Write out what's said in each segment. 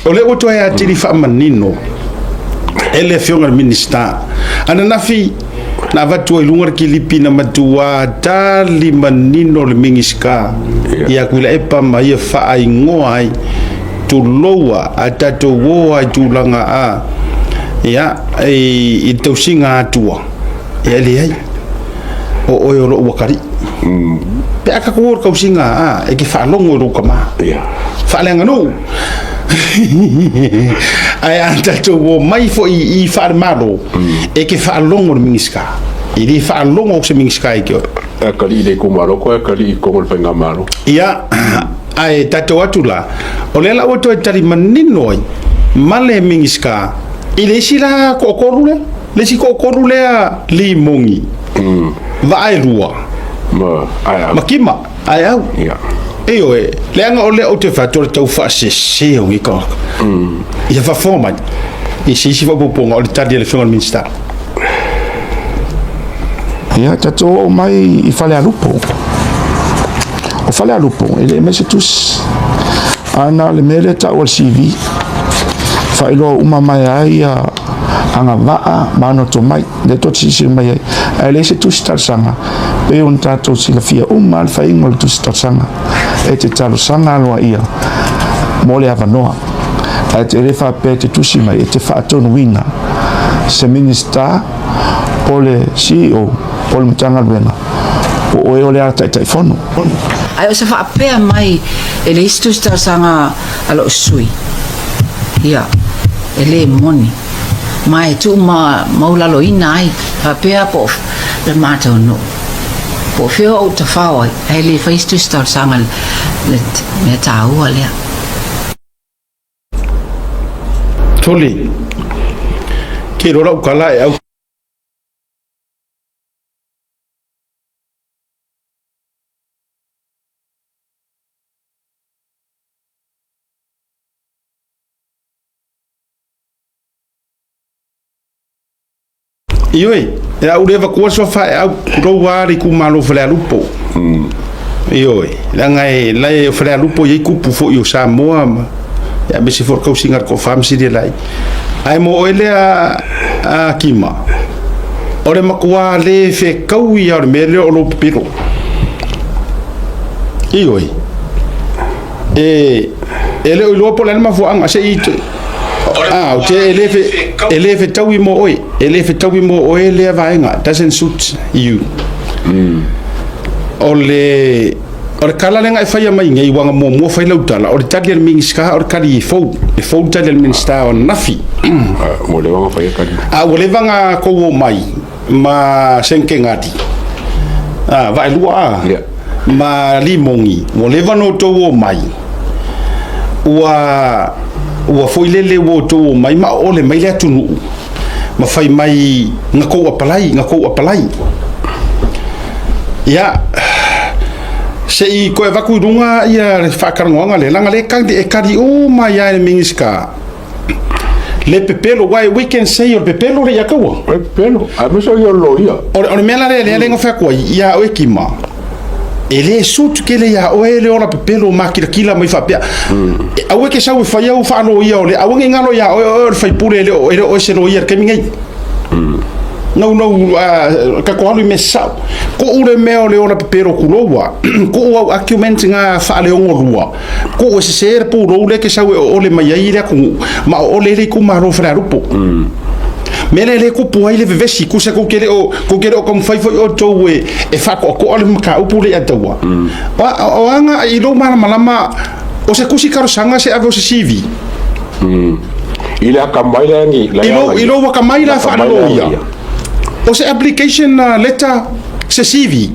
O lea ua toe atili faamanino e le Afioga i le Minisita ananafi na avatu ai i luga le kilipi na matua tali manino le Minisita ia Tuilaepa ma ia faaigoa ai, tuloua a tatou o ai tulaga a ia i le tausiga atua, ia e leai o oe o lou atalii. Pe a tatou o i le tausiga a, e te faalogo i lou tama. Faaleaganuu. Ae a tatou o mai foi i faalemalo, e te faalogo i le Minisita. E le faalogo se Minisita i te oe. E atalii i le itumalo, toe atalii i totonu o le faigamalo. Ia, ae tatou atu la, o lea la ua toe tali manino ai ma le Minisita i le isi la toatolu lea. Le isi toatolu lea limogi, Vaaelua ma Aeau. Ma Kima Aeau. Ia. Ioe, leaga o lea ou te fai atu o le tau faasese o nei tagata. Ia faafofoga mai i se isi faaopoopoga o le tali a le Afioga i le Minisita. Ia, tatou oo mai i Falealupo. O Falealupo, e le aumai se tusi. Ae na o le mea lea e tau o le CV. Faailoa uma mai ai ia agavaa ma ana tomai, lea tou te silasila mai ai. Ae leai se tusi talosaga, pei ona tatou silafia uma lava le faiga o le tusi talosaga. E te talosaga aloaia mo le avanoa, ae te le faapea e te tusi mai e te faatonuina se Minisita po o le CEO o le Matagaluega po o oe o le ala Taitaifono. Ae o se faapea mai e leai se tusi talosaga a lou sui, ia, e le moni. Ma e tuu ma maulaloina ai, faapea po o le matou nuu, po o fea ou tafao ai, ae le fai se tusi talosaga le mea taua lea. Tuli, ke iloa lau tala e au. Ioe, e au le avatua le suafa e au tulou a le itumalo o Falealupo. Ioe, leaga e lae o Falealupo e i ai tupu foi o Samoa ma ia aemaise foi o le tausiga a le Toafa ma Silialai. Ae mo oe lea a Kima, o le matua le fetaui lava o le mea lea o lou pepelo. Ioe, e e le o iloa po o le a le mafuaaga se i a ou te e le fe e le fetaui mo oe e le fetaui mo oe lea vaega, doesn't suit you. O le o le tala lea na e faia mai nei ua na muamua fai lau tala o le tali a le Minisita o le tali fou e fou le tali a le Minisita o ananafi. Ua leva ona faia tali. A ua leva ona tou omai ma Senkengali, a, Vaaelua a, Yeah. ma Limogi, ua leva ona outou omai, ua, ua foi lele ua outou omai ma oole mai le atunuu, ma fai mai na tou apalai, na tou apalai. Ia, se i toe avatu i luga ia le faatalanoaga lea, leaga lea e kali, e kali uma ai lava e le Minisita le pepelo, why we can say o le pepelo le ia taua. O le pepelo, aemaise o ia o le loia. O le mea la lea lea na fai atu ai ia oe Kima, e le suit tele ia oe le ola pepelo makilatila mai faapea. E, aua e te sau e fai au faaloia o le, aua ne i galo ia oe, o oe o le faipule e le o, e le o oe se loia i le taimi nei. Nau nau tatou alu i mea sasao. Tuu le mea o le ola pepelo tulou a, tuu au argument nga faaleogolua, tuu e sese le pulou lea e te sau e oole mai ai le atunuu, ma oole ai le itumalo o Falealupo. Mea lea lea e tupu ai le vevesi, tusa tou te le o, tou te le o taumafai foi outou e, e faatoatoa le mataupu lea ia taua. O, o aga i lou malamalama, o se tusi talosaga se ave o se CV. I le atamai lea ni, I lou, i lou atamai la faaleloia, o se application letter se CV.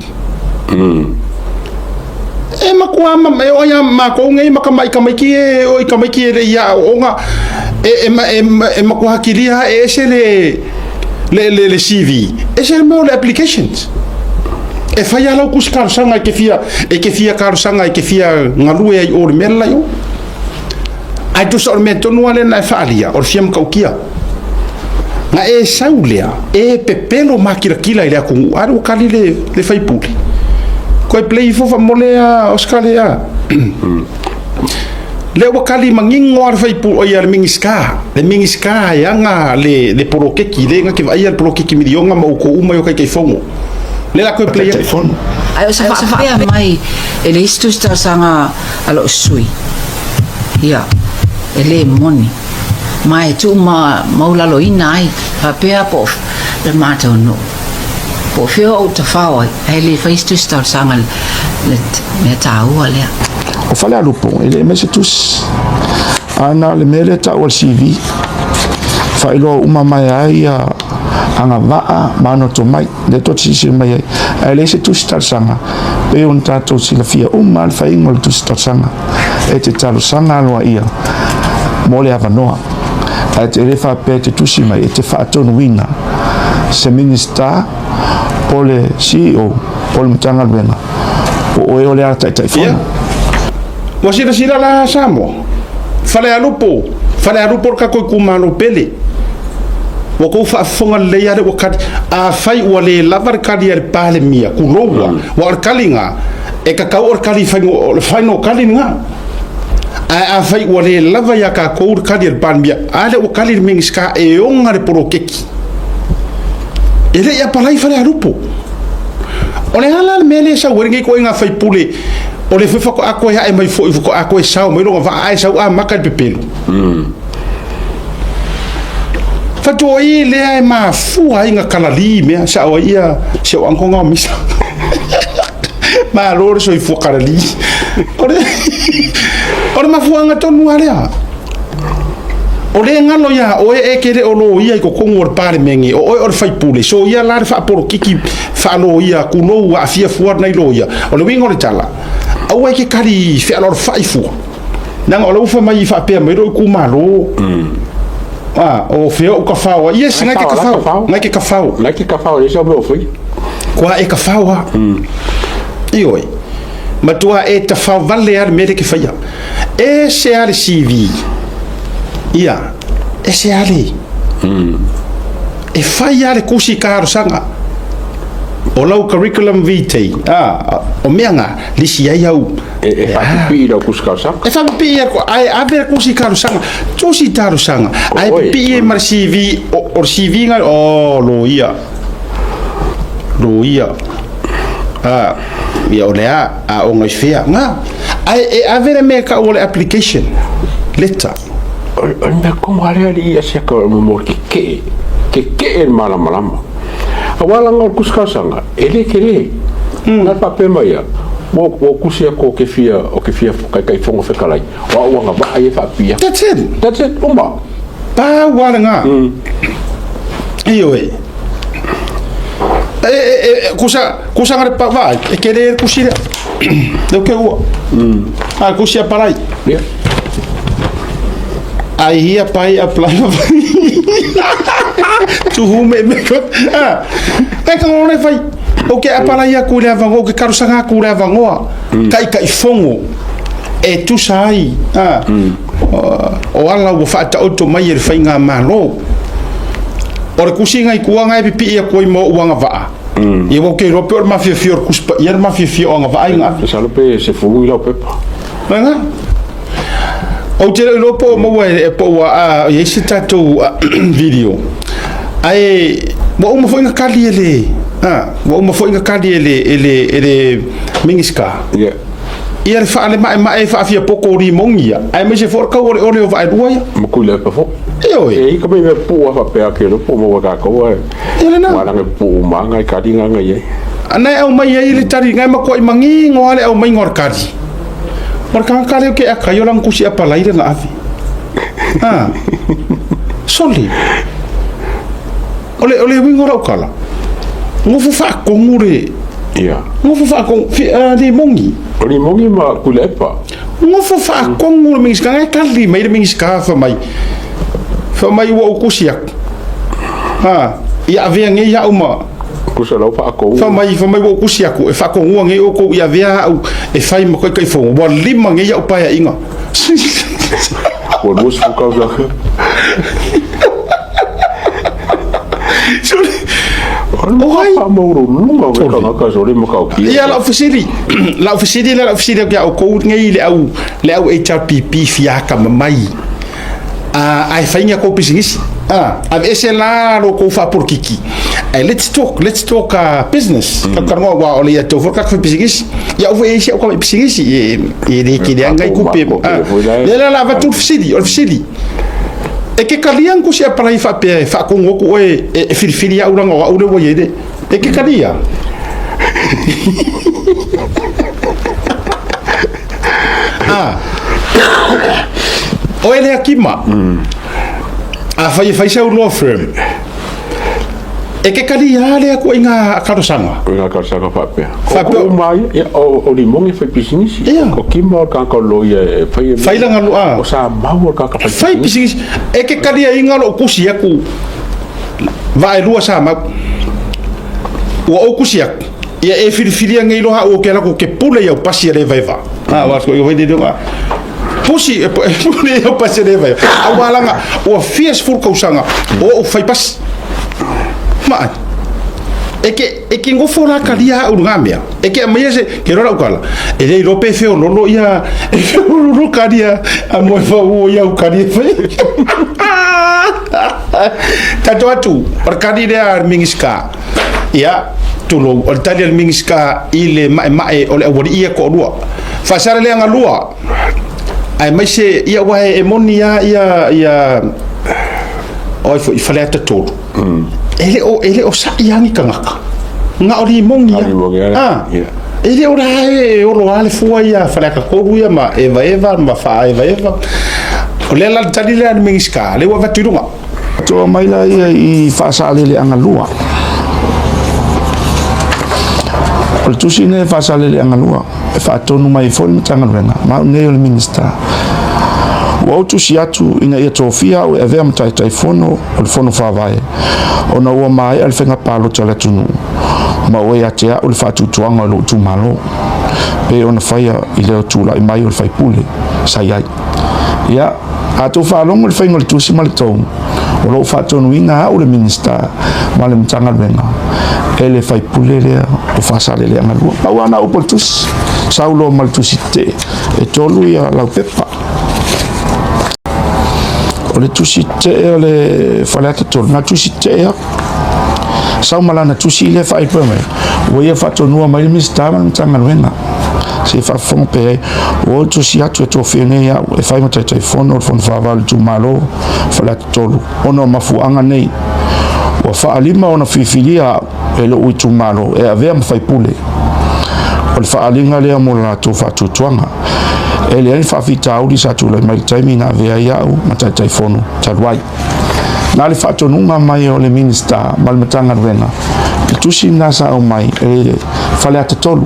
E matua ma, e oo ai a matou nei ma tama'i tamaiti e oo i tamaiti e le i aooga, e, e, e, e matua kilia e ese le, le, le, le CV, ese le mea o le applications. E fai lava lau tusi talosaga e te fia, e te fia talosaga e te fia galue ai i o i le mea le la i o. Ae tusa o le mea tonu lava lea na e faaalia, o le fia matautia. Na e sau lea, e pepelo makilatila i le atunuu, a lea ua kali le, le faipule. Koe play ifo faamole a Oscar lea. Lea ua kali manino lava le faipule, ia le Minisita, le Minisita e ana le, le poloketi, lea na te vaaia le poloketi miliona ma outou uma i o Taitaifono. Lea la toe play atu. Taitaifono. Ae o se faapea mai e le isi tusi talosaga a lou sui, ia, e le moni, ma e tuu ma maulaloina ai, faapea po o le matou nuu, po o fea o ou tafao ai, ae le fai se tusi talosaga i le mea taua lea. O Falealupo, e le aumai se tusi. Ae na o le mea lea e tau o le CV. Faailoa uma mai ai agavaa ma ana tomai, lea tou te silasila mai ai. Ae leai se tusi talosaga, pei ona tatou silafia uma lava le faiga o le tusi talosaga. E te talosaga aloaia mo le avanoa, ae te le faapea e te tusi mai e te faatonuina se Minisita po o le CEO po o le Matagaluega po o oe o le ala taitaifono. Ia, ua silasila la Samoa, Falealupo, Falealupo le tatou itumalo pele. Ua tou faafofoga lelei lava lea ua tali. Afai ua le lava le tali a le Palemia, tulou lava, aua o le tali lena, e tatau o le tali o le final tali lena. Ae afai ua le lava ia tatou le tali a le Palemia, a lea ua tali le Minisita e ona le poloketi. E le i apalai Falealupo. O le a la le mea lea e sau ai lenei ituaiga faipule, o lea foi faatoa toe ae mai foi, faatoa toe sao mai lona vaa ae sau amata le pepelo. Faatoa lea e mafua ai na kalali mea, sao ai ia si au uncle na o Misa. Malo le soifua kalali. O le, o le mafuaaga tonu lava lea. O le galo ia oe e ke le o loia i totonu o le Palemene, o oe o le faipule, so ia la le faapolokiki faaloia, kulou aafia fua nai loia. O le uiga o le tala, aua e ke kali fealoalofai fua. Leaga o la ua fai mai faapea mai lou itumalo. Ah, o fea ou kafao ai. Yes, ngai ke kafao. Ngai ke kafao. Ngai ke kafao, le sau mea o fai. Kua e kafao a. Ioe. Matua e tafao vale a le mea lea ke faia. Ese a le CV. Ia, ese a le. E fai a le kusi talosaga. O lau curriculum vitae, ah, o mea nga, lisi ai au. E, e faapipii lau kusi talosaga. E faapipii aku, ae ave le kusi talosaga, tusi talosaga, ae pipii ai ma le CV, o, o le CV nga, oh, loia. Loia. Ah, ia o le a, a o ngai fea. Nga, ae e ave le mea tau o le application letter. O le mea komo a lea li ia sia ka mo ke ke ke ke e malamalama. Aua langa o le kusi talosaga, e le tele. Na faapea mai ia, ua ua kusi aku o ke fia o ke fia taitaifono fetalai, o au agavaa ia e faapipii atu. That's it. That's it, uma. Pau lava lena. Ioe. E, e, e, kusa, kusa ngare pa vaai, e kere e kusi lea. Leo ke ua. A kusi a parai. Ia. Ai hia pai apply ma Tuhu me me ko. Ah. Kai ka ngone fai. O ke apalai aku le avangoa, o ke karosaga aku le avangoa. Kai kai fongo. E tusa ai. Ah. O ala ua faataoto mai e le faigamalo. O le kusiga i kuaga e pipii atu ai ma ou agavaa. Ia ua ou te iloa pe o le mafiafia o le kusi paia le mafiafia o agavaa i gavi. Masalo pe sefulu i lau pepa. Vaega. Ou te le iloa po o maua e po ua i ai se tatou video. Ae ua uma foi na kali e le ua uma foi na kali e le e le e le Minisita. Yeah. Ia le faalemaemae e faafiapoko o limogi ia, aemaise foi o le tauoleole o Vaelua ia. Ma Tuilaepa foi. Ioe. E i ka mea pupuu lava faapea ke iloa po o maua e tatou ae. Ia lena. Ua lage pupuu uma lava nai kali na na i ai. Na e aumai ai le tali, na e matuai manino lava le aumaiga o le kali. O le tagata lea ou te akai o lana tusi apalai lea na ave. Ha. Sole. O le, o le uiga o lau tala, nofo faatonu le, Ia. nofo faatonu, fi, uh, limogi. O limogi ma Tuilaepa. Nofo faatonu le Minisita, na e tali mai le Minisita fai mai, fai mai ua ou tusi atu. Ha, ia avea nei au ma, Tusa lau faatonu. Fai mai, fai mai ua ou tusi atu, e faatonua nei outou ia avea au e fai ma taitaifono, ua lima nei au paeaiga. Ua 20 tausaga. O ai? Faamaualuluga o le tagata sole matautia. Ia lau fesili, lau fesili lea, lau fesili atu ia outou nei le au, le au HRPP fia atamamai, ae fai ni a tou pisinisi. Aveese la lo tou faapolokiki, ae let's talk, let's talk business. Tatou talanoa aua o le ia tou foi le tatou fai pisinisi. Ia au foi e i ai si au tamai pisinisi, e le tele lava ni nai tupe. Lea la o le a avatu le fesili, o le fesili, E ke kalia ni tusi apalai faapea e faatonu atu oe e filifili au leaga o au lea ua i ai le. E ke kalia? Ah. Oe lea Kima. Afai e fai sau law firm, E ke kali a lea ituaiga talosaga. Ituaiga talosaga faapea. Faapea. O uma ia, ia, o, o Limogi e fai pisinisi. Ia. O Kima o le tagata o loia e fai e Fai lana lo, a. O Samau o le tagata fai Fai pisinisi. E ke kaliaina lou tusi atu vaelua Samau. Ua ou tusi atu, ia e filifilia nei loa au ou te alu atu ou te pule i au pasi e le vaeva. A, ua asu ai le Pusi, e pule i au pasi e le vaeva. Aua laga ua fia sefulu tausaga o ou fai pasi. Maai. E ke, e ke nofo la kalia au lena mea. E ke aumaia se, ke iloa lau tala, e le iloa pe feololo ia, e feololo kalia a moe fau ia au kali e fai. Tatou atu, o le kali lea a le Minisita, ia, tulou, o le tali a le Minisita i le maemae o le aualii ia e toalua. Faasaleleaga lua, aemaise, ia aua e moni lava ia, ia, o ai foi, Faleata 3, e le o, e le o sa'i lava ni tagata, na o limogi lava. Ah, e le o la e olo lava le fua ia Faleata 3 ia ma Evaeva ma Faaevaeva. O lea la le tali lea a le Minisita, lea ua avatu i luga. Toa mai la ia i Faasaleleaga 2. O le tusi lenei a Faasaleleaga 2 e faatonu mai ai foi le Matagaluega ma au nei o le Minisita. Ua ou tusi atu ina ia tofia au e avea ma Taitaifono o le Fono Faavae ona ua maea le faiga palota a le atunuu ma ua ia te au le faatuatuaga o lou itumalo pei ona faia i le tulai mai o le faipule sa i ai. Ia, a outou faalogo i le faiga o le tusi ma le tonu, o lo o faatonuina au le Minisita ma le Matagaluega e le faipule lea o Faasaleleaga 2. Pau lava na upu o le tusi, sau loa ma le tusi tetee, e tolu ia laupepa. O le tusi tetee o le Faleata 3, na tusi tetee atu. Sau ma lana tusi lea faaipoe mai, ua ia faatonua mai le Minisita ma le Matagaluega. Se i faafofoga pea ai, ua ou tusi atu e tofia nei au e fai ma Taitaifono o le Fono Faavae o le Itumalo Faleata 3, ona o mafuaaga nei. Ua faalima ona filifilia au e lou itumalo e avea ma faipule. O le faaaliga lea mo le latou faatuatuaga. E leai ni faafitauli sa tulai mai i le taimi na avea ai au ma Taitaifono talu ai. Na le faatonuga mai o le Minisita ma le Matagaluega, le tusi lena sa aumai e le Faleata 3.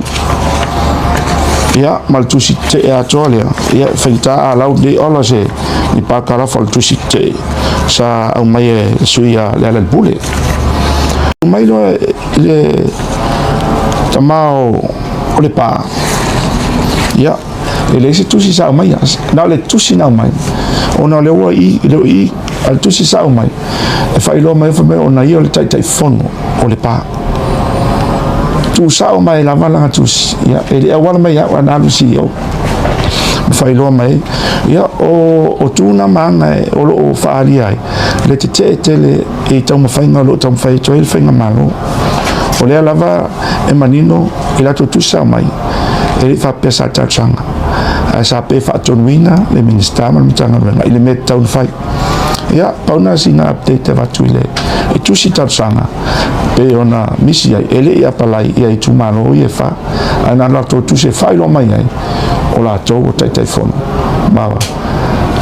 Ia, ma le tusi tetee atoa lea, ia, e faigata a lau lenei ola se ni pakarafa o le tusi tetee sa aumai e le sui a Lealailepule. Mai loa i le tama o Lepa, ia, E leai se tusi sa aumaia, na o le tusi na aumai, ona o lea ua i, le i, a le tusi sa aumai, e faailoa mai fai mai ona ia o le Taitaifono o Lepa. Tuusao mai lava lana tusi, ia, e le auala mai au, ana alu CEO. Ma faailoa mai, ia, o, o tu na ma aga e, o lo o faaalia ai, le tetee tele i taumafaiga o lo o taumafai atu ai le Faigamalo. O lea lava e manino i latou tusi sa aumai, e le i faapea sa talosaga, ae sa pe faatonuina le Minisita ma le Matagaluega i le mea e tatau ona fai. Ia, pau lena sina update e avatu i le i tusi talosaga pei ona misi ai, e le i apalai ia itumalo ia e fa, ae na o latou tusi e faailoa mai ai o latou o Taitaifono ma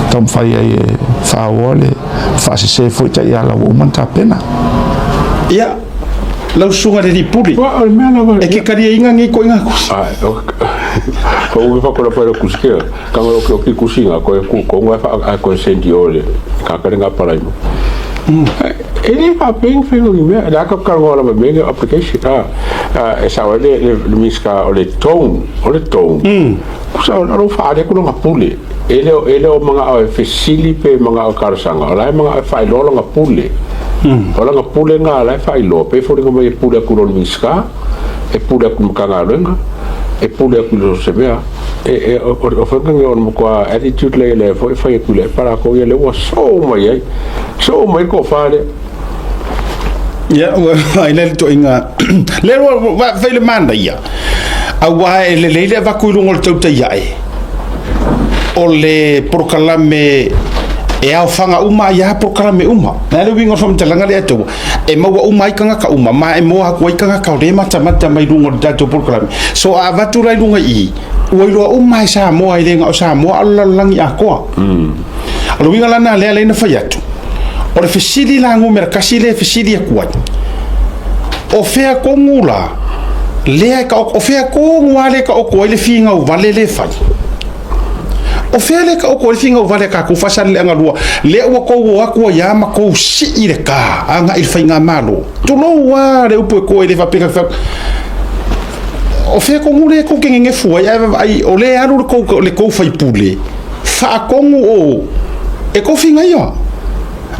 taumafai ai e faaoa le faasese foi taiala ua uma ona tapena. Ia, lau susuga i le alii pule, e ke kaliaina nei ituaiga tusi. Ko uwe fa kola pa kusi ke ka ngo ke ke kusi nga ko ku ko nga fa a ko sendi o le ka ka nga para mo. E le fa peng fe ngo me la ka ka ngo la me application a e sa le le miska o le tone o le tone. Kusa o lo fa le ku nga pule. E le o manga o fesili pe manga o talosaga o la e manga o faailoa lona pule. O lana pulega la e faailoa, pei e foliga mai e pule atu i lo le Minisita, e pule atu i le Matagaluega, e pule atu i so o se mea. E, e, o, o faiga nei o le matua attitude lea lea foi e fai atu i le epa latou ia lea ua soo mai ai. Soo mai le tofa lea. Ia, ua ai le toaiga. Le ua fai le manaia. Aua e lelei le avatu i luga o le tautai ae. O le polokalame e aofaga uma ai lava polokalame uma. O le a le uiga o le faamatalaga lea taua? E maua uma ai tagata uma, ma e moa atu ai tagata o lea e matamata mai luga o le tatou polokalame. So a avatu la i luga i i, ua iloa uma e Samoa, e le na o Samoa a o le lalolagi atoa. O le uiga la lena lea lea na fai atu. O le fesili la numera 1 lea e fesili atu ai, o fea tonu la lea e taoto, o fea tonu lava lea e taoto ai le finau vale lea e fai? O fea lea e taoto ai le finau vale a tatou Faasaleleaga 2, lea ua tou o atu ai lava ma tou sii le ta agai i le faigamalo? Tulou lava le upu e to e le faapea na o fea tonu lea tou te nenefu ai, ae vaavaai o lea e alu le tou faipule faatonu o e tou figaia.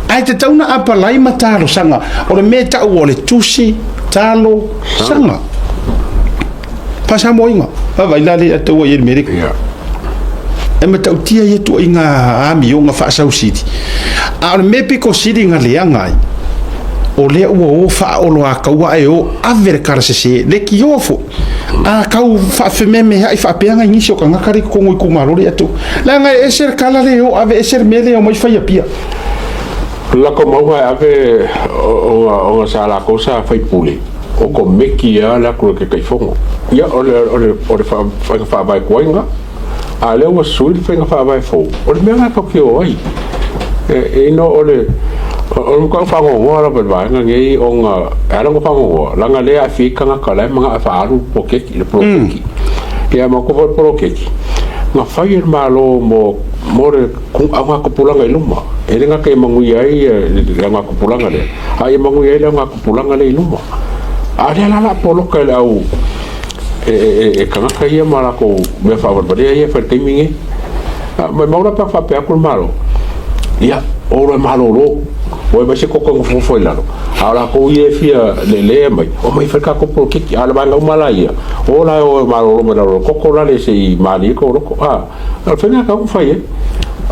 Ae tatau na apalai ma talosaga. O le mea e tau o le tusi talosaga. Faasamoaina. Vaavaai la le taua i ai le mea lea. E matautia ia tuuaiga amioga faasausili. A o le mea pito sili na leaga ai, o lea ua o faaoloataua ae o ave le tala sese, leitioa foi. A tau faafememea'i faapea nai nisi o tagata lea i totonu o itumalo lea atu. Leaga e ese le tala lea e o ave ese le mea lea e omai fai Apia. Lako maua e ave ona sa latou sa faipule o komeki a le atu le Taitaifono. Ia o le o le o le faiga faavae tuai lena. A lea ua sui le faiga faavae fou, o le mea lena tatou te o ai. E ino o le o le matua faanoanoa lava i le vaega nei ona e ala ona faanoanoa, leaga lea e aafia ai tagata la e manao e faaalu le poloketi, le poloketi. Ia manatua foi le poloketi, na fai e le Malo mo mo le augatupulaga i luma. E le gata ia manuia ai le augatupulaga lea, a ia manuia ai le augatupulaga lea i luma. A o lea la o le a poloka e le au e tagata ia ma latou mea faavalevalea ia e fai i le taimi lenei. Maumau la pe a faapea atu le Malo, ia, o loa e malolo, o e mai se koko e nofonofo ai i lalo, a o latou ia e fia lelea mai, omai e fai le tatou poloketi. A o le vaega uma la ia, o la e o e malolo mai lalo o le koko lale se i malie tou loto. A, o le faiga lena e tatau ona fai ai.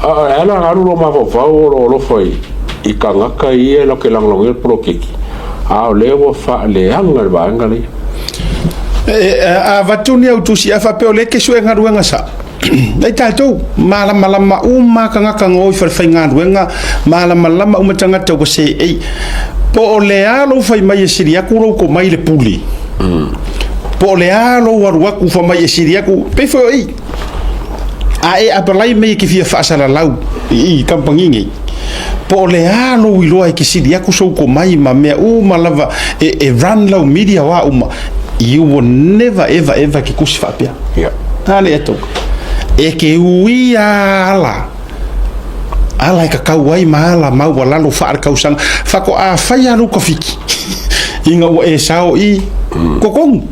A e ala ona alu lou mafaufau o lou alofa i tagata ia e latou te lagolagoina le poloketi, a o lea ua faaleaga le vaega lea. A avatu ni au tusi a faapea o lea e te sue galuega sa. Ai tatou, malamalama uma tagata na o i falefaigaluega, malamalama uma tagata ua seei. Po o le a lou fai mai e sili atu lou komai i le pule. Po o le a lou alu atu fai mai e sili atu, pei foi o i. A e apalai mai e te fia faasalalau i kamupani nei, po o le a lou iloa e te sili atu sou komai ma mea uma lava e, e run lau media o a uma, you will never ever ever ke kusi faapea. Yeah. A le atu. E ke ui a ala. Ala e kakau ai ma ala maualalo faalekausaga faatoa fai lava lou kafiki ina ua e sao i totonu.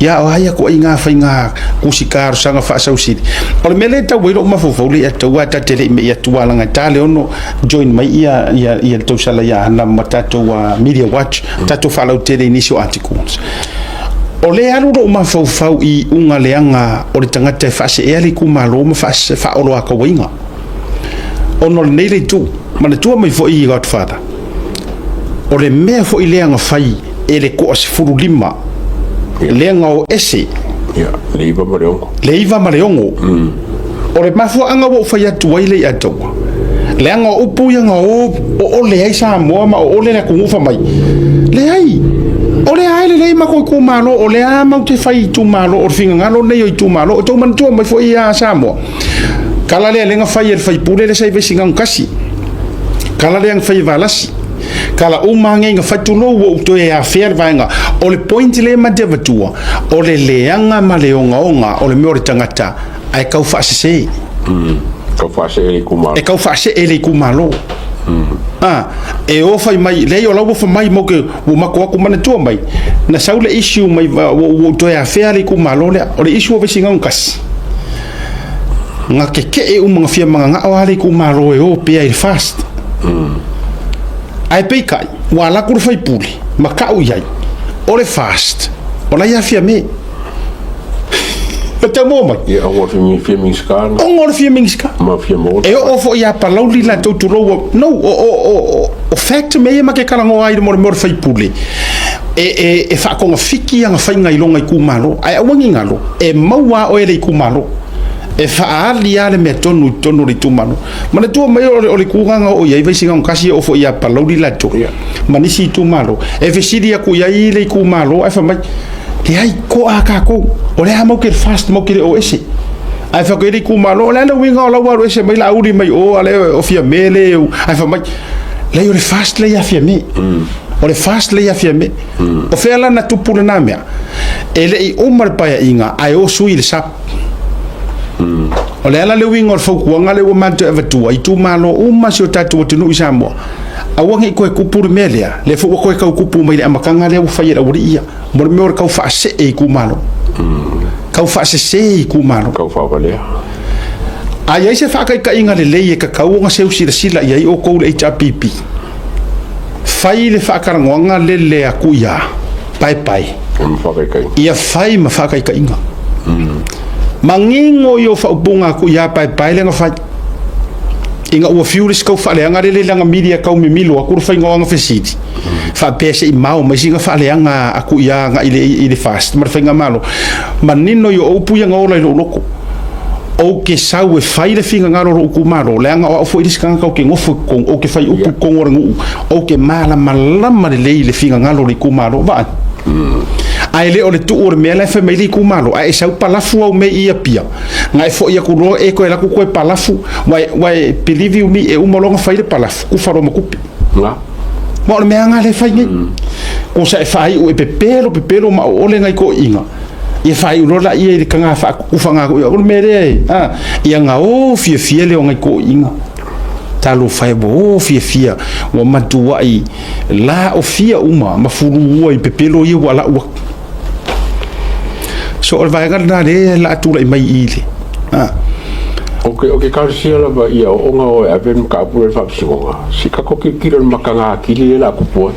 Ia o ai aku ai ngā whainga kusi talosaga faasausili. O le mea lea e tau ai lou mafaufau le ia tau a ta te le i mei atu a langa ta le ono join mai ia ia ia le tausala ia ana ma tatou Media Watch tatou faalautele i nisi o articles. O lea e alu lou mafaufau i iuga leaga o le tagata e faaseea le itumalo ma faaoloatauaina. Ona o lenei le itu, manatua mai foi Godfather, o le mea foi lea na fai e le toa 15 lea na o ese. Ia, le 9 ma le 6. Le 9 ma le 6. O le mafuaaga ua ou fai atu ai le ia taua, leaga o upu ia na o oole ai Samoa ma oole le atunuu fai mai, leai, o lea e lelei matou itumalo, o lea lava matou te fai itumalo, o le finagalo lenei o itumalo. O tou manatua mai foi ia Samoa, tala lea lea na fai e le faipule lea sa i Vaisigano 1, tala lea na fai e Valasi, tala uma nei na fai, tulou ua ou toe afea le vaega. O le point lea ma te avatua, o le leaga ma le ogaoga o le mea o le tagata ae tau faasese. Tau faasee le itumalo. E tau faasee le itumalo. Ah, e o fai mai, leai o la ua fai mai mo ke ua matou atu manatua mai, na sau le issue mai ua ou toe afea le itumalo lea. O le issue o Vaisigano 1. Na keke'e uma na fia mananao lava le itumalo e o pea i le fast. Ae peitai, ua alu atu le faipule ma tau i ai, o le FAST, o la e ia Fiame. E tau maua mai? Ia, ona o le fia Minisita. Ona o le fia Minisita. Ma fia maua. E oo foi ia Palauli latou tulou ua... No, o fact mea ia ma te talanoa ai mo le mea o le faipule, e faatogafiti ana faiga i lona itumalo. Ae aua ne i galo, e maua lava oe e le itumalo. E faaali lava le mea tonu i totonu o le itumalo. Manatua mai o le itu lena na oo i ai Vaisigano 1 e oo foi ia Palauli latou ma nisi itumalo. E fesili atu i ai le itumalo ae fai mai, leai, toa a tatou, o lea matou te FAST matou te le o ese. Ae fai atu i ai le itumalo, o le a le uiga o la ua alu ese mai Laauli mai o, a o lea o Fiame le, ae fai mai, leai o le FAST lea ia Fiame. O le FAST lea ia Fiame. O fea la na tupu lena mea? E le i uma le paeaiga ae o sui i le SAP. O le ala le uiga o le fautuaga lea ua matou avatua i itumalo uma si o tatou atunuu i Samoa, aua ne i toe tupu le mea lea, lea foi ua toe tau tupu mai i le amataga lea ua fai e le aualii ia, mo le mea o le tau faasee itumalo, tau faasese itumalo. Tau faavalea. A i ai se faataitaiga lelei e tatau ona seu silasila i ai outou le HRPP, fai le faatalanoaga lele atu ia Paepae. Ma faataitaiga. Ia fai ma faataitaiga. Manino ia o faaupuga atu ia Paepae lea na fai. Ina ua fiu le isi tau faaleaga lele lana media tau mimilo atu le faiga o ana fesili. Faapea se i mao mai sina faaleaga atu ia agai i le FAST ma le faigamalo. Manino ia o upu ia na ola i lou loto. Ou te sau e fai le finagalo o lou itumalo, leaga o au foi le isi tagata ou te nofo i totonu, ou te fai upu i totonu o le nuu, ou te malamalama lelei i le finagalo o le itumalo. Vaai. Ae le o le tuu o le mea la e fai mai le itumalo, ae e sau palafu au mea i Apia, na e foi atu loa e toe alu atu toe palafu, ua e believe you me, e uma loa ona fai le palafu, kufa loa ma tupe. Ma o le mea lava lea e fai nei. Kosa e faaiu e pepelo pepelo ma oole nai toeaiina. Ia faaiu loa laia i le taga faakufaga foi. O le mea lea e, a, ia gao fiafia lea o nai toeaiina. Talofa e, ua o fiafia, ua matuai laofia uma ma fuluua i pepelo ia ua lau atu. So o le vaega lena lea o le a tulai mai i le, a. O ke kalesia lava ia o'oga o e ave le mataupu lea i le faamasinoga, se i tatou tilotilo i le mataga atili lea o le a tupu ai.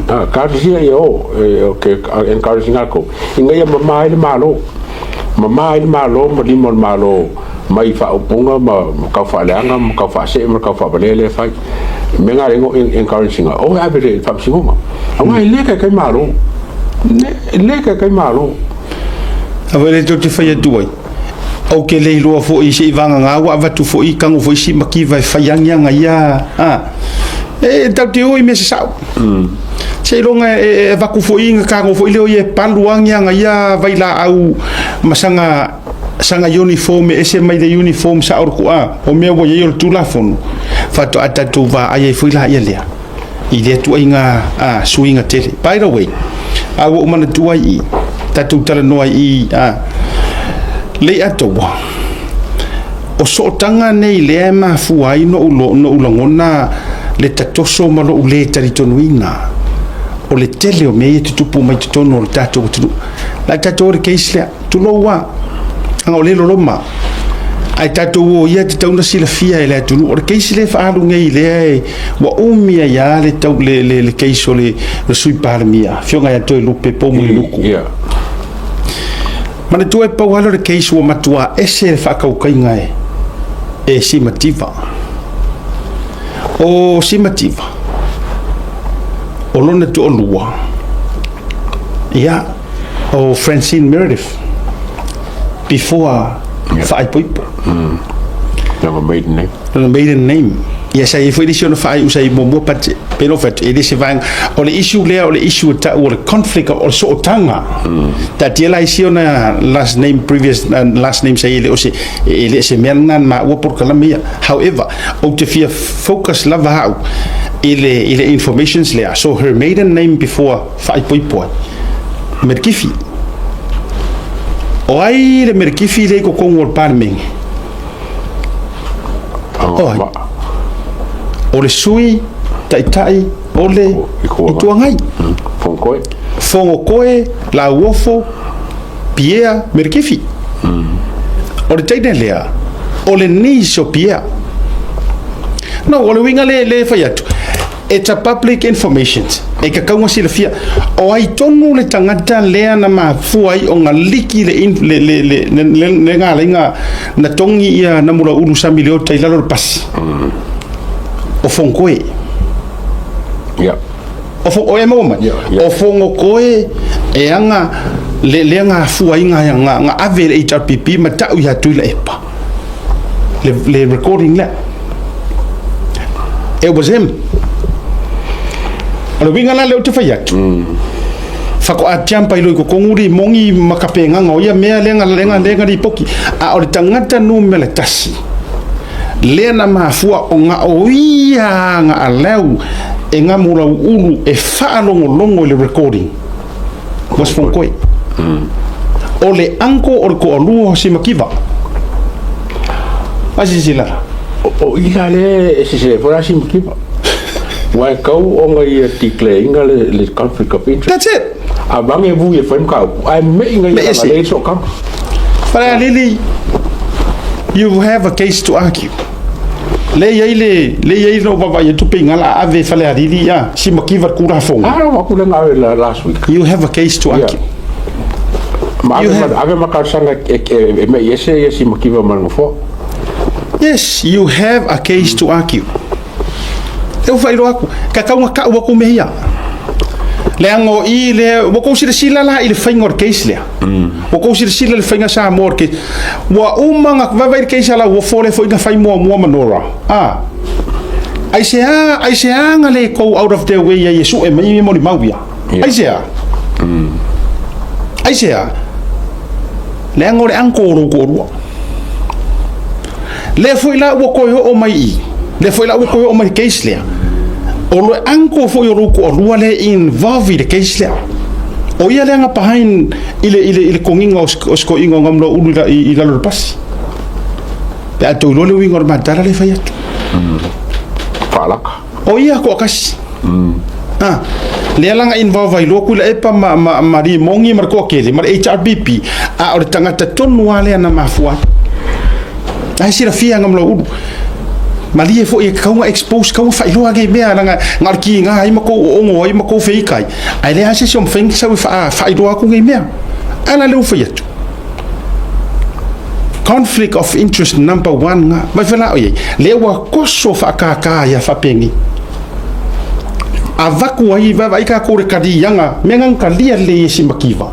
A, kalesia ia o, o ke encourage ina tou, ina ia mama ai le Malo, mama ai le Malo ma lima o le Malo mai faaupuga ma tau faaleaga ma tau faasee ma tau faavalea lea e fai. O le mea lena o lea e encourage ina o e ave i le faamasinoga. Aua e le taitai Malo, e le taitai Malo. Aua le tou te fai atu ai. Ou te le iloa foi se i vagana ua avatu foi tago foi si mativa e fai agiaga ia a e tatou te o i mea sasao. Seiloga e avatu foi na tago foi lea o ia e palu agiaga ia vailaau ma saga saga uniform e ese mai le uniform sao o le a o mea ua i ai o le Tulafono faatoa tatou vaai ai foi laia lea i lea tuaiga a suiga tele. By the way, a ua ou manatua ai i tatou talanoa ai i a Leiataua, o sootaga nei lea e mafua ai noʻu noʻu lagona le tatoso ma loʻu lē talitonuina o le tele o mea ia e tutupu mai totonu o le tatou atunuu. La e tatou o le case lea, tulou lava, leaga o lea e loloma. Ae tatou o ia e tatau ona silafia e le atunuu. O le case lea e faaalu nei lea e ua umi ai lava le tau le le le case o le le Sui Palemia, Afioga ia Toelupe Poumulinuku. Yeah. Manatua e pau lava lea o le case ua matua ese le faatautaiga e e Simativa. O Simativa, o lona toalua, ia, o Francine Meredith, before yeah. Faaipoipo. Lona maiden name. Lona maiden name. Ia sa i ai foi le isi ona faaiu sa i muamua but pei ona ou fai atu e le se vaega o le issue lea o le issue e tau o le conflict o le sootaga. Taatia la isi ona last name previous last name sa i e le o se e le se mea lena na maua polokalame ia. However, ou te fia focus lava au i le i le informations lea. So her maiden name before faaipoipo ai Merkifi. O ai le Merkifi lea i totonu o le Palemene? O ai? O le Sui Taitai o le Itu Agai. Fonotoe. Fonotoe, Lauofo, Pierre Merkifi. O le teine lea, o le niece o Pierre. No, o le uiga lea e fai atu. It's a public information. E kakau ga silafia. O ai tonu le tagata lea na mafua ai ona liki le in, le, le, le, le, le, le galaiga na togi ia Namulaulu Sami Leota i lalo o le pasi. O Fogoe. Yeah. O fo, o e maua mai? Yeah, yeah. O Fogokoe e aga le, lea ga afua ai ga, ga, ga ave le HRPP ma ta'u ia Tuilaepa. Le, le recording lea. It was him. O le uiga la lea ou te fai atu. Faatoa jump ai loa i totonu Rimongi ma kapegaga o ia mea lea lea lea na lipoti. A o le tagata numera tasi lea na mafua ona o ia na allow e Gamulauulu e faalogologo i le recording was Fonkoi. O le uncle o le toalua o Simakiva. A silasila la. O i la lea e sese ai foi la Simakiva. Ua e kau ona ia declare ina le, le conflict of interest. That's it. A mange vui e fai mataupu, ae mei na ia Mei ese. leai sootaga. Falealili, you have a case to argue. Lea i ai le, lea i ai lou vaavaai atu pe inga la ave Falealili ia Simakiva le Kulafono. A ua aku le gawe la last week. You have a case to argue. Ma You ave have- ma ave ma talosaga e, e, e mei ese ia Simakiva ma le nofoa. Yes, you have a case to argue. E ua faailoa atu, ka tau na ka'u atu mea ia. Leaga o i lea, ua tou silasila la i le faiga o le case lea. Ua tou silasila i le faiga Samoa o le case. Ua uma na vaavaai i le case a Lauofo lea foi na fai muamua ma Nora. A. Aisea, aisea na le go out of their way ai e sue mai ia molimau ia? Aisea? Aisea? Leaga o le uncle o lou toalua. Lea foi la ua toe oo mai i, lea foi la ua toe oo mai i le case lea. O le uncle foi o lou toalua lea e involve i le case lea. O ia lea na behind i le, i le, i le togiga o, o sikoiga o Gamulauulu i, i, i lalo o le pasi. Pe a tou iloa le uiga o le matala lea e fai atu. Faalaka. O ia toatasi. Ah, lea la na involve ai loa Tuilaepa ma, ma, ma Rimongi ma le toatele ma le HRPP, a o le tagata tonu lava lea na mafua ai. Ae silafia Gamulauulu. Malie foi e tatau ona expose, tatau ona faailoa nei mea leaga na o le kiga ai ma tou oogo ai ma tou feikai, ae leai lava se isi o mafai ona sau e faailoa atu nei mea. A la lea ua fai atu. Conflict of interest number one na. Mai fai la o iai, lea ua koso faakākā ia faapenei. Avatu ai, vaavaai tatou le kaliaga, mea na na kalia lelei e Simakiva.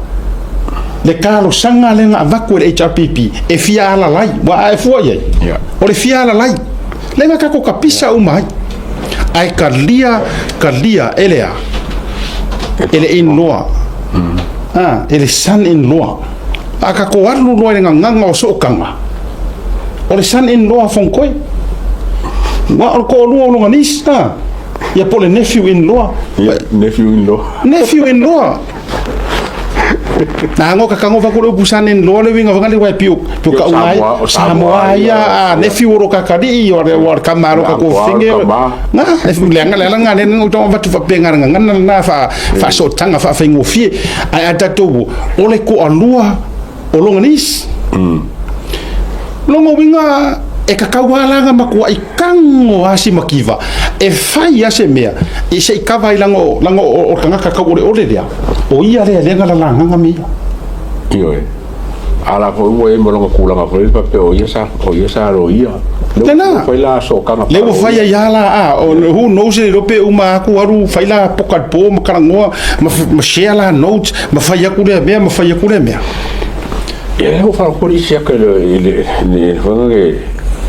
Le talosaga lea na avatu e le HRPP e fia alalai, ua a e fua i ai? Yeah. O le fia alalai. Lea na tatou kapisa uma ai. Ae kalia, kalia e le a? E le in-law. Ah, e le son-in-law. A tatou alu loa i le gagaga o sootaga, o le son-in-law a Fonkoi. Ua o le toalua o lona niece, ah, ia po o le nephew-in-law. Yeah, nephew-in-law. Nephew-in-law. Na ngo ka kango vaku le upu son-in-law le uiga vanga le uae pio pio ka unga ai. Samoa, o Samoa ia, a nephew o lo kakali'i o le o le kama lo ka ko finge. Na, leaga le ala nga le nga tonga vatu faapea nga nga na fa faasootaga faafaigofie. Ae a tatou o le toalua o lona niece. Lona uiga e kakau lava la na matuai tago lava si makiva e fai lava se mea i se i kava ai laga o laga o le tagata tauoleole lea, o ia lea lea na lalagaga mea ia. Ioe. A la foi ua i ai ma lona tulaga foi lele faapea o ia sa o ia sa loia. Lea Lena. ua fai la sootaga Lea ua fai faaloia. ai lava la a o who knows le iloa pe uma atu alu fai la poka i le po ma talanoa ma ma share la notes ma fai atu lea mea ma fai atu lea mea. Ia lea ua faalogologo le isi aka i le i le le foi lele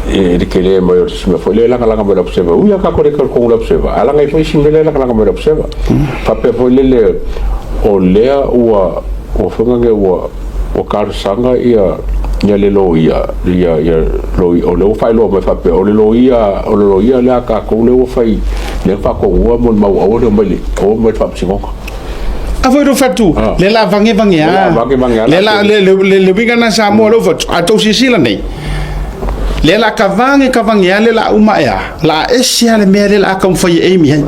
i le tele mai o se mea foi lea e lagalaga mai le observer. Ui lava tatou le talitonu i le observer, ae laga ai foi isi mea lea e lagalaga mai le observer. Faapea foi lele o lea ua ua foi lele ua ua talosaga ia ia le loia ia ia loia o lea ua faailoa mai faapea o le loia o le loia lea a tatou lea ua fai lea na faatonuga mo le mau aua le omai le omai le faamasinoga. A foi lou fatu, le la vange vange a. Le la le le le uiga na Samoa lou fatu, a tou silasila nei. Le la ka vange ka vange a le la uma ea, la ese a le mea le la taumafai e aim i ai.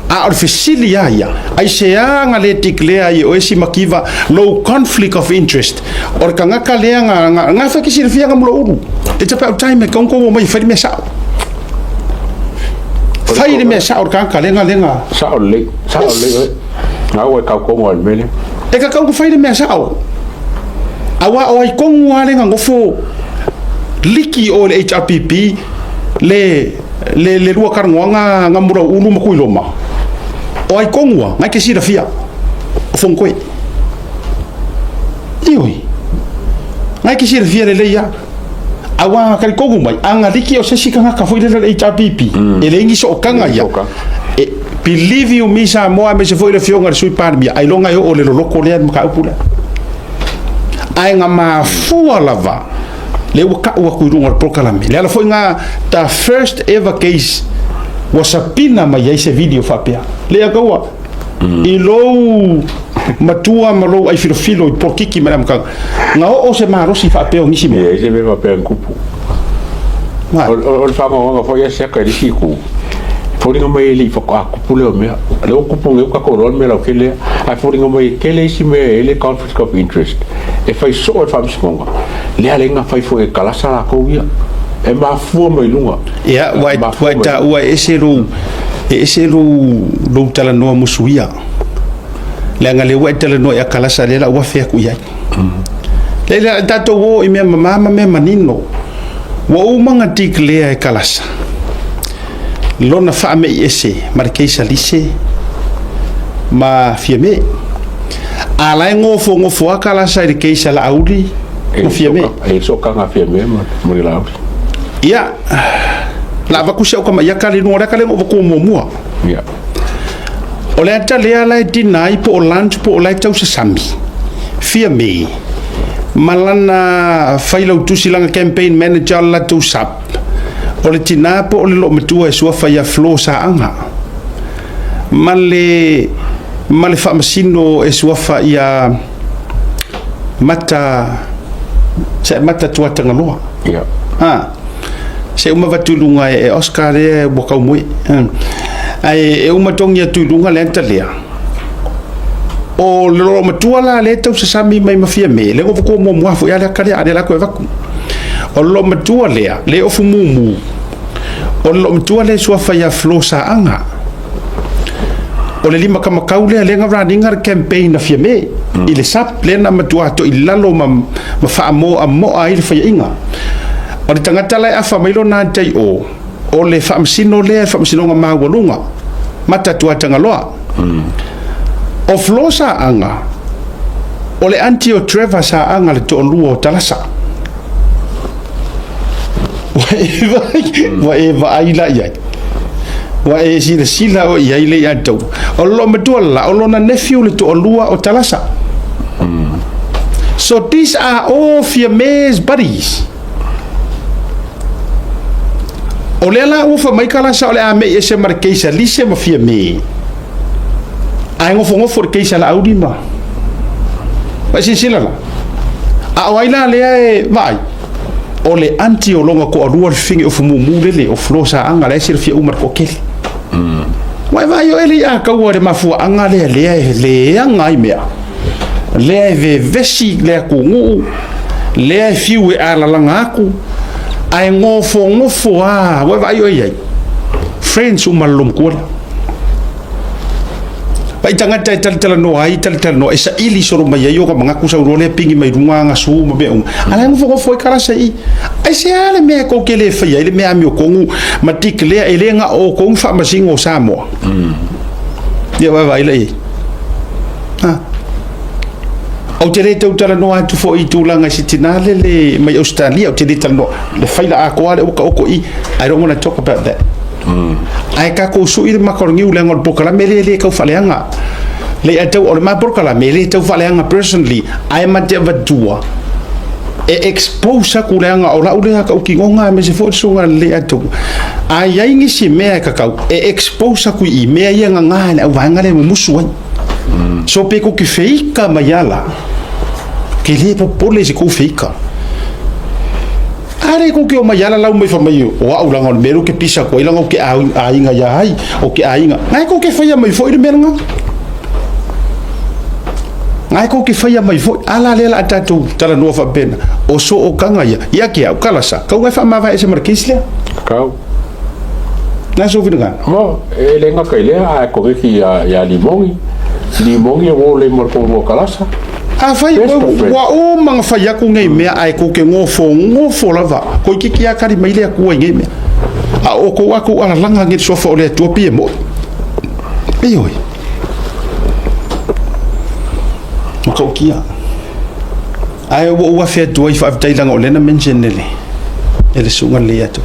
A o le fesili a ia, aisea na le declare ai e oe Simakiva lou conflict of interest. O le tagata lea na na na fai ke silafia na mo lou ulu. It's about time e kaunkou omai e fai le mea sao. Fai le mea sao le tagata lega lega. Sao lelei, sao lelei oe. Na ua e tautogo ai le mea lea. E tatau ona fai le mea sao. Aua o ai tonu lava le nonofo liki o le HRPP le le le lua talanoaga na Mulauulu ma Tuiloma. O ai tonu lava, na e te silafia o Fonotoe. Ioe. Na e te silafia lelei lava. Aua na talitonu mai, a na liki o se isi tagata foi lele o le HRPP, e leai ni sootaga ia. E, believe you me Samoa aemaise foi le Afioga i le Sui Palemia, ailoga e oo i le loloto lea le mataupu lea. Ae na mafua lava lea ua tau atu i luga o le polokalame. Le ala foi na the first ever case ua sapina mai ai se video faapea. Lea taua, i lou matua ma lou aifilofilo i polokiki ma le amataga, na oo se malosi faapea o nisi mea. E leai se mea faapea na tupu. O le faanoanoaga foi ia siaka i le isi itu, e foliga mai e le i faatoa tupu lea o mea. O lea ua tupu nei ua tatou iloa le mea lautele lea, ae foliga mai e tele isi mea e i ai le conflict of interest e fai soo e le faamasinoga, lea la na fai foi e Kalasa latou ia. E mafua mai luga. Ia, ua e taua e ese lou E ese lou, lou talanoa musuia. Leaga lea ua e talanoa ia Kalasa lea la ua afe atu i ai. Lea la tatou o i mea mamā ma mea manino. Ua uma ona declare e Kalasa lona faame'i ese ma le case a Lise ma Fiame. A la e gofogofoa Kalasa i le case a Laauli ma Fiame. E sootaga a Fiame ma le Laauli. Ia, la avatu si au tama ia kale luga o le ata lea na ou avatua muamua. Ia. O le ata lea la e dinner ai po o lunch po o la e tausasami, Fiame ma lana failautusi lana campaign manager o le latou sub, o le tina po o le loomatua e suafa ia Flo Saaga ma le ma le faamasino e suafa ia Mata Mata Tuatagaloa. Ia. Ha. Se uma avatu i luga e Oscar lea ua kau moe. Ae e uma togi atu i luga le ata lea. O le loomatua la lea e tausasami mai ma Fiame, lea ua avatua muamua foi lava le ata lea, a o lea la toe avatu. O le loomatua lea, lea e ofu mumu, o le loomatua lea e suafa ia Flo Saaga. O le lima kamakau lea lea na running le campaign a Fiame i le SAP lea na matua toilalo ma ma faamoamoa ai le faiaiga. O le tagata la e afa mai lona tai o, o le faamasino lea, le faamasinoga maualuga, Mata Tuatagaloa. O Flo Saaga, o le aunty o Trevor Saaga le toalua o Talasa. Ua e vaai la i ai. Ua e silasila oe i ai le ia tau. O le loomatua la, o lona nephew le toalua o Talasa. So these are all Fiame's buddies. O lea la ua fai mai Kalasa o le a mei ese ma le case a Lise ma Fiame. Ae nofonofo le case a Laauli ma. Ua e silasila la? A o ai la lea e vaai? O le aunty o lona toalua le fafine o Fumumu lele, o Flo Saaga, la e silafia uma e le toatele. Ua e vaai oe le ia taua i le mafuaaga lea lea e leaga ai mea, lea e vevesi le atunuu, lea e fiu e alalaga atu, ae nofonofo lava, ua e vaai oe i ai? Friends uma le loomatua lea. Vaai tagata e talatalanoa ai, talatalanoa, e saili solo mai ai ona manatu sau loa lea pigi mai luga ana su ma mea uma. A la e nofonofo ai Kalasa i i. Aisea le mea tou te le faia ai le mea amiotonu ma declare e le na o outou ni faamasino o Samoa? Ia vaavaai la i ai. Ha. Ou te le tau talanoa atu foi i tulaga i se tina lele mai Ausetalia, ou te le talanoa, le faila atoa lea ua taoto i, I don't want to talk about that. Ae tatou sui le maka o le niu leaga o le polokalame lea e le tau faaleaga. Le ia tau, o le ma polokalame e le tau faaleaga personally, ae ma te avatua e expose aku leaga o lau lea tautinoga aemaise foi le susuga le ia tau. A i ai nisi mea e kakau, e expose aku i mea ia gagā e le auvaega lea e mumusu ai. So pe kou te feika mai ala, ke le popole i se kou feika. A le kou te o mai ala lau mai fa mai o au langa o le mea lea ou te pisa atu ai langa o ke aiga ia ai, o ke aiga. Ngai kou te whaia mai foi le mea langa. Ngai kou te whaia mai foi, ala lea la a tatou talanoa faapena. O sookanga ia, ia ke au, kalasa, kau ngai whaamavae ese ma le case lea. Kau. Na sou finagalo. Mo, e le gata i lea, a e koneki iā Limogi, Limogi e uo le mo le koulua kalasa. Afai ua uma ona fai atu nei mea ae tou te nofonofo lava, toeitiiti lava tali mai le Atua i nei mea. A o outou a outou alalaga nei i le suafa o le Atua pei e mo'i. Ioe. Matautia. Ae ua ou afe atu ai faafetai leaga o lea na mention e le e le susuga lelei atu.